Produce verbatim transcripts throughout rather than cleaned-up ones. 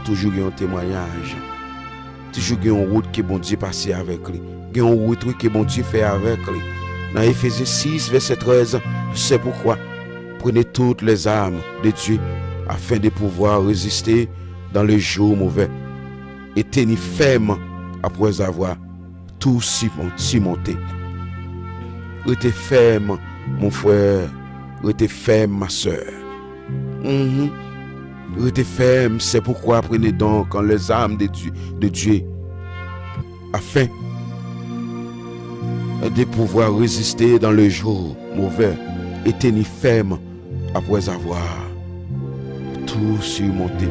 toujou gen yon temwayaj. Toujou gen yon wout ke Bondye pase avèk li. Gen yon wout, wi, ke Bondye fè avèk li. Nan Efezyen sis, vèsè trèz, c'est pourquoi, prenez toutes les armes de Dieu, afin de pouvoir résister dans le jour mauvais, et tenir ferme après avoir tout surmon-, surmonté. Rete fèm, mon frè. Rete fèm, ma sè. Mhm. Rete fèm, c'est pourquoi prenez donc les armes de Dieu, de Dieu, afin de pouvoir résister dans le jour mauvais et tenir ferme après avoir tout surmonté.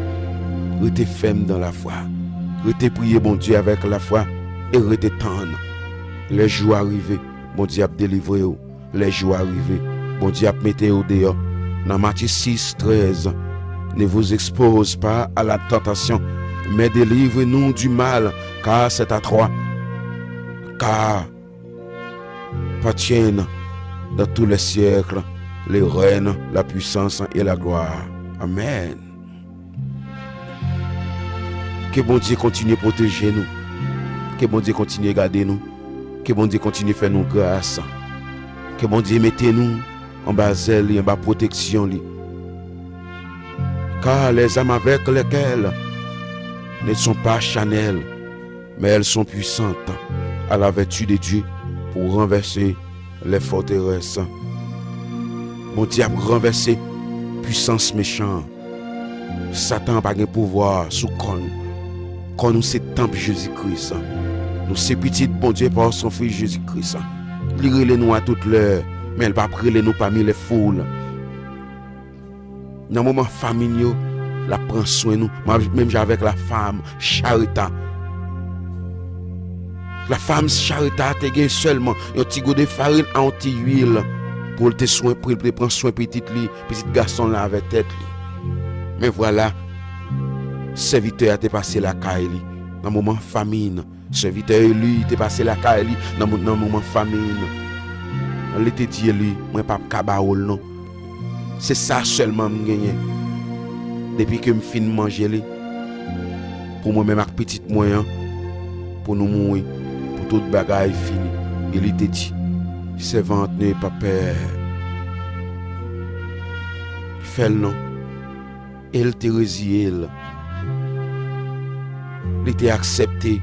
Rete fèm dans la foi. Rete priye Bondye avèk lafwa e rete tann. Lè jou a rive, Bondye ap delivre w. Lè jou a rive, Bondye ap mete w deyò. Nan Matye sis trèz, ne vous expose pas à la tentation, mais délivre-nous du mal, car c'est à toi, car appartiennent dans tous les siècles le règne, la puissance et la gloire. Amen. Ke Bondye kontinye pwoteje nou. Ke Bondye kontinye gade nou. Ke Bondye kontinye fè nou gras. Ke Bondye mete nou anba zèl li, anba pwoteksyon li. Car les armes avec lesquelles ne sont pas charnelles, mais elles sont puissantes à la vertu de Dieu pour renverser les forteresses. Bondye ap ranvèse pwisans mechan an. Satan pa gen pouvwa sou kò nou. Kò nou se tanp Jezi Kris. Nou se pitit Bondye pa son Fis Jezi Kris. Li rele nou a tout lè, men l p ap rele nou pami lè foul. Nan moman famin yo, l ap pran swen nou, menm jan avèk la femme Charita. La femme Charita te gen sèlman yon ti gode farin a yon ti lwil pou l te swen, pou l te pran swen pitit li, pitit gason l avè tèt li. Men vwala, sèvitè a te pase lakay li nan moman famin. Sèvitè Eli te pase lakay li nan mo-, nan moman famin. Li te di Eli, "Mwen p ap ka ba ou l non. Se sa sèlman m genyen. Depi ke m fin manje li, pou mwen menm ak pitit mwen an, pou nou mouri, pou tout bagay fini." Eli te di, "Sèvant, ne pa pè. Fè l non." E l te reziye l. Li te aksepte.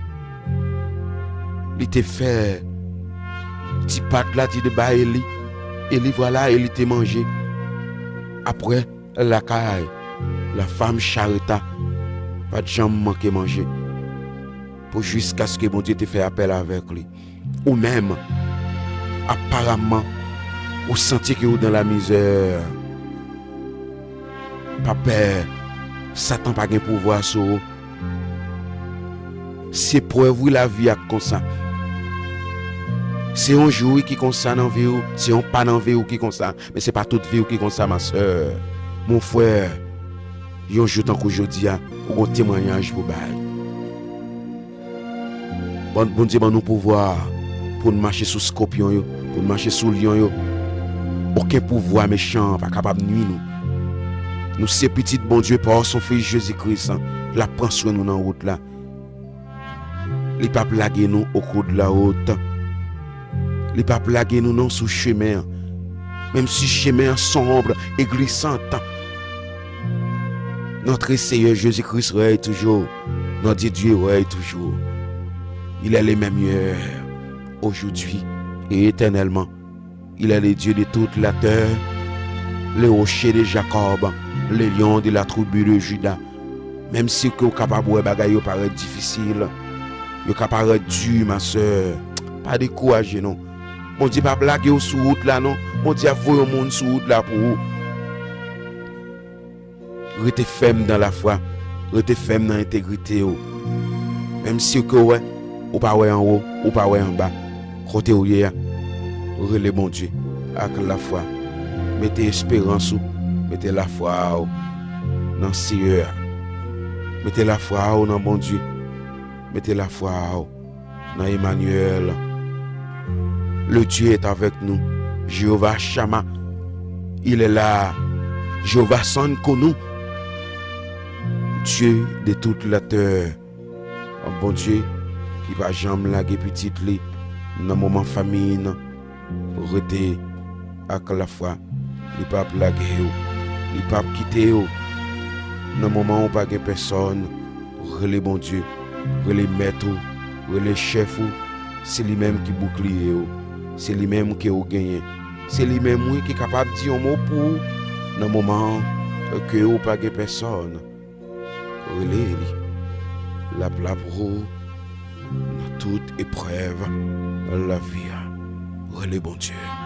Li te fè ti pat la, ti de bay Eli. Eli, vwala, Eli te manje. Apre, lakay, la femme Charita pa t janm manke manje. Pou jiskaske Bondye te fè apèl avèk li. Ou menm, aparamman, ou santi ke ou dans la misère. Pa pè, Satan pa gen pouvwa sou ou. Se prèv, wi, lavi a k konsa. Se yon jou, wi, ki konsa nan vi w, se yon pa nan vi w ki konsa, men se pa tout vi w ki konsa, ma sè, mon frè. Yon jou tankou jodi a, ou gon temwayaj pou bay. Bon, Bondye ban nou pouvwa pou n mache sou skopyon yo, pou n mache sou lyon yo. Okenn pouvwa mechan pa kapab nwi nou. Nou se pitit Bondye pa son Fis Jezi Kris. L ap pran swen nou nan wout la. Li p ap lage nou au cours de la route. Li p ap lage nou non sou chemen an. Menm si chemen an sombre et glissante, notre Seigneur Jésus-Christ règne toujours. Notre Dieu règne toujours. Il est le même hier, aujourd'hui et éternellement. Il est le Dieu de toute la terre, le rocher de Jacob, le lion de la tribu de Juda. Menm si ke w kapab wè bagay yo parèt difisil, yo ka parèt di, ma sè, pa dekouraje non. Bondye p ap lage w sou wout la non. Bondye ap voye yon moun sou wout la pou ou. Rete fèm dans la foi. Rete fèm nan entegrite w. Menm si ke w wè, ou pa wè anwo, ou pa wè anba. Kote w ye a, rele Bondye ak lafwa. Mete esperans ou, mete lafwa w nan Seyè a. Mete lafwa w nan Bondye. Mete lafwa w nan Emanyèl. Le Dieu est avec nous. Jewova Chama, il est là. Jewova Tsidkenu. Dieu de toute la terre, Bondye ki pa janm lage pitit li nan moman famin, rete ak lafwa. Li p ap lage w, li p ap kite w. Nan moman ou pa gen pèsòn, rele Bondye, rele mèt ou, rele chèf ou. Se li menm ki boukliye w, se li menm ke w genyen. Se li menm, wi, ki kapab di yon mo pou ou nan moman ke ou pa gen pèsòn. Rele li. L ap la pou ou nan tout eprèv lavi a. Rele Bondye.